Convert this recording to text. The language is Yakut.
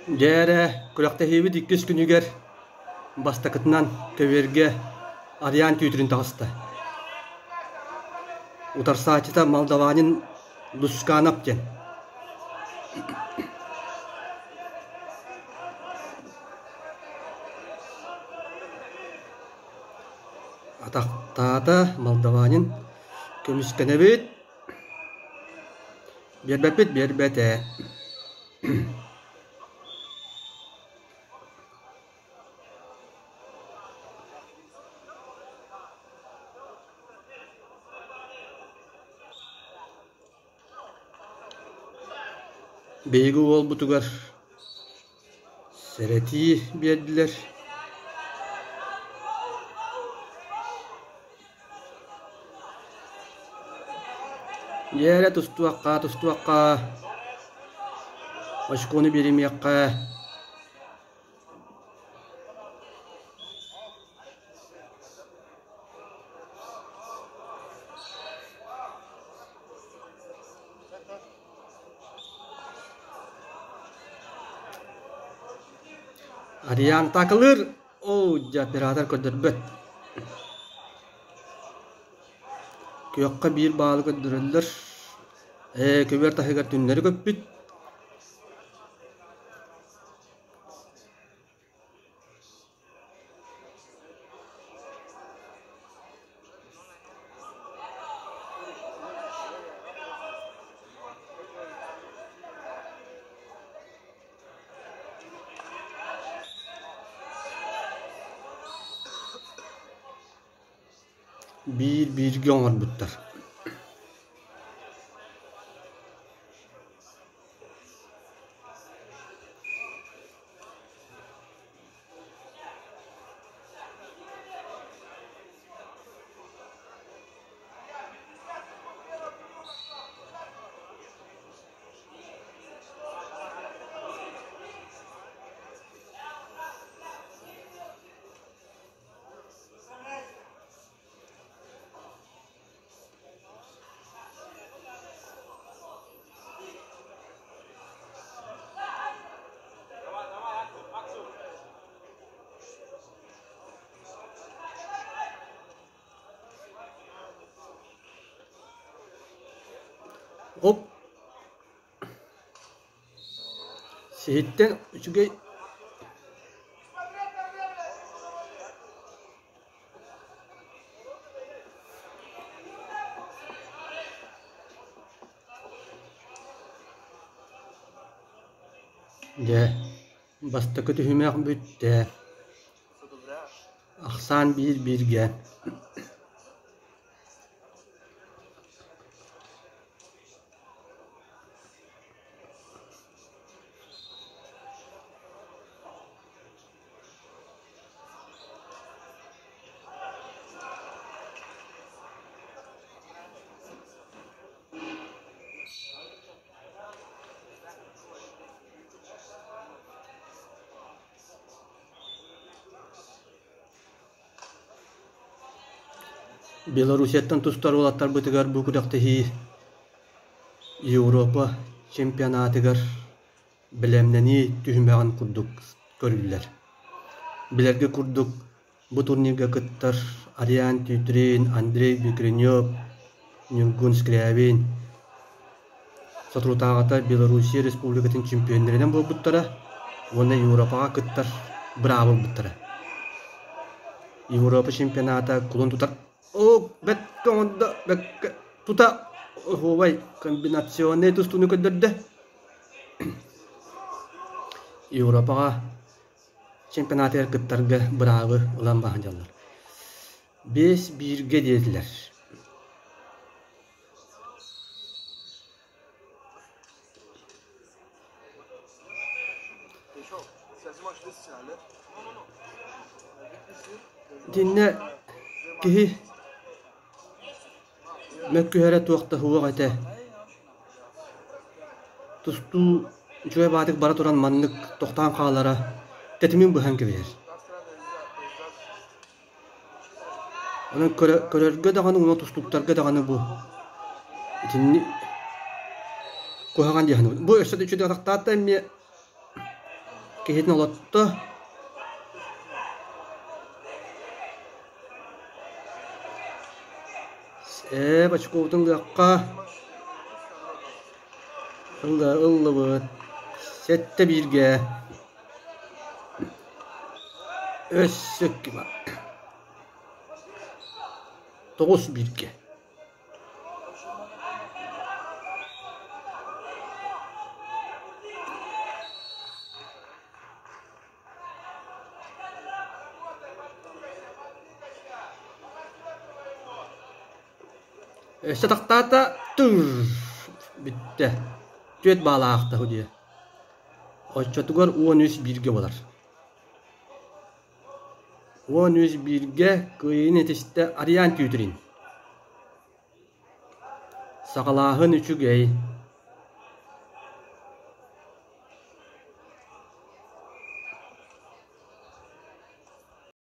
Дьэ эрэ, күрэхтэһиибит иккис күнүгэр бастакытынан көбүөргэ Ариан Түүтүрүн таҕыста. Утарсааччыта молдаванин Лусканов диэн. Атахтаата молдаванин көмүскэнэбит, биэрбэппит биэрбэтэ. Биһиги уолбутугар сэрэтии биэрдилэр. Дьээрэ тустуохха, тустуохха, очкону биэримиэххэ. Ариан такылыр! Оо, дьэ, оператор көрдөрбөт. Күөххэ биир баалы көрдөрөллөр. Ээ, көбүөр таһыгар түннэри көппүт. Биир-бииргэ оҥорбуттар. Оп Сиһиттэн үчүгэй Дьэ, бастакы түһүмэх бүттэ. Ахсаан биир-бииргэ. Белоруссияттан тустар уолаттарбытыгар бу күрэхтэһии Европа чемпионатыгар бэлэмнэнии түһүмэҕин курдук көрүллэр. Билэргэ курдук, бу турнирга кыттар Ариан Тютрин, Андрей Бекренев, Ньургун Скрябин соторутааҕыта Белоруссия Республикатын чемпионнарынан буолбуттара уонна Европаҕа кыттар быраабы ылбыттара. Европа чемпионата кулун тутар Оо, бэккэ оҥордо, бэккэ тута оһуобай комбинационнай тустууну көрдөрдө. Европаҕа чемпионатыгар кыттарга быраабы ылан баһан дьаллар. 5-бииргэ диэтилэр. Итиннэ киһи мөккүһэрэ туох да суох этэ. Тустуу үчүгэй баатык бара туран маннык тохтоон хаалара тэтимин быһан кэбиһэр. Онон көрөргө даҕаны уонна тустууктарга даҕаны бу итинник куһаҕан дии саныыбын. Бу өссө да үчүгэй атахтаата эмиэ. Киһитин олотто. Ээ, очкобутун ылыахха. Ылла, ыллыбыт. Сэттэ бииргэ. Өссө 9 бииргэ. Өссө тахтаата тыр бүттэ. Түөрт баалаахта диye. Оччотугар 13 бииргэ буолар. 13 бииргэ кыайыыны этистэ Ариан Тютрин. Саҕалааһын үчүгэй.